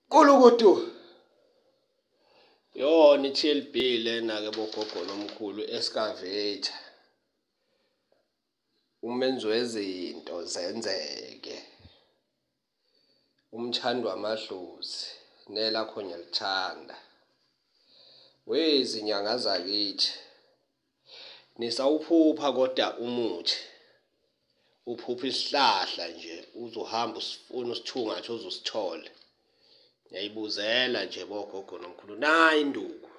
Kulukudu. Yona i-T_L_B lena-ke bogogo nomkhulu, excavator. Umenzi wezinto zenzeke. Umthandi wamadlozi, nelakho ngiyalithanda. Wezinyanga zakithi, nisawuphupha koda umuthi, uphupha isihlahla nje uze uhambe usifuna usithungathe uze usithole. Ngiyayibuzela nje bogogo nomkhulu, nayi induku.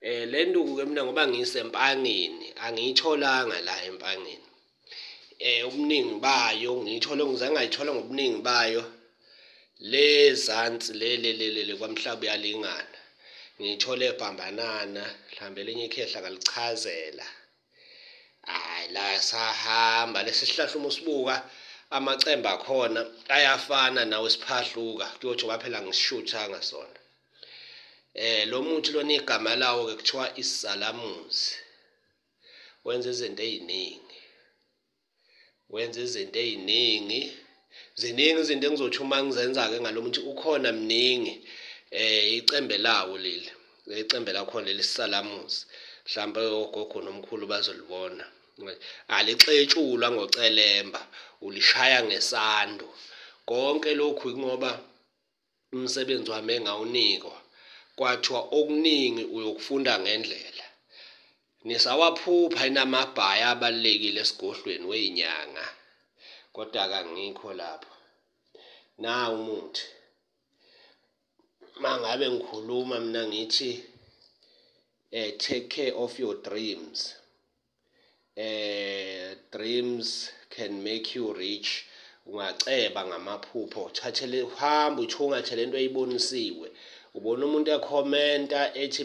Le nduku-ke mina ngoba ngiseMpangeni, angiyitholanga la eMpangeni. Ubuningi bayo ngiyithole ngize ngayithola ngobuningi bayo le zansi le le le le kwaMhlabuyalingana. Ngiyithole eBhambanana, mhlambe elinye ikhehla ngalichazela. Hhayi la sahamba lesi sihlahla uma usibuka amacembe akhona ayafana nawe siphahluka, kuyothi ngoba phela angisishuthanga sona. Lo muthi lona igama lawo-ke kuthiwa isalamuzi. Wenza izinto ey'ningi, wenza izinto ey'ningi. Ziningi izinto engizothi uma ngizenza-ke ngalo muthi ukhona mningi. Icembe lawo leli, icembe lakhona leli isalamuzi. Mhlampe ogogo nomkhulu bazolibona. Alixetshulwa ngocelemba, ulishaya ngesando. Konke lokhu yingoba umsebenzi wami engawunikwa kwathiwa okuningi uyokufunda ngendlela. Nisawaphupha yini amabhayi abalulekile esigodlweni wey'nyanga? Kodwa-ke angikho lapho. Nawu umuthi. Uma ngabe ngikhuluma mina ngithi take care of your dreams. Dreams can make you rich. Ungaceba ngamaphupho, uthathele uhambe uthungathe lento oyibonisiwe. Ubona umuntu ekhomenta ethi.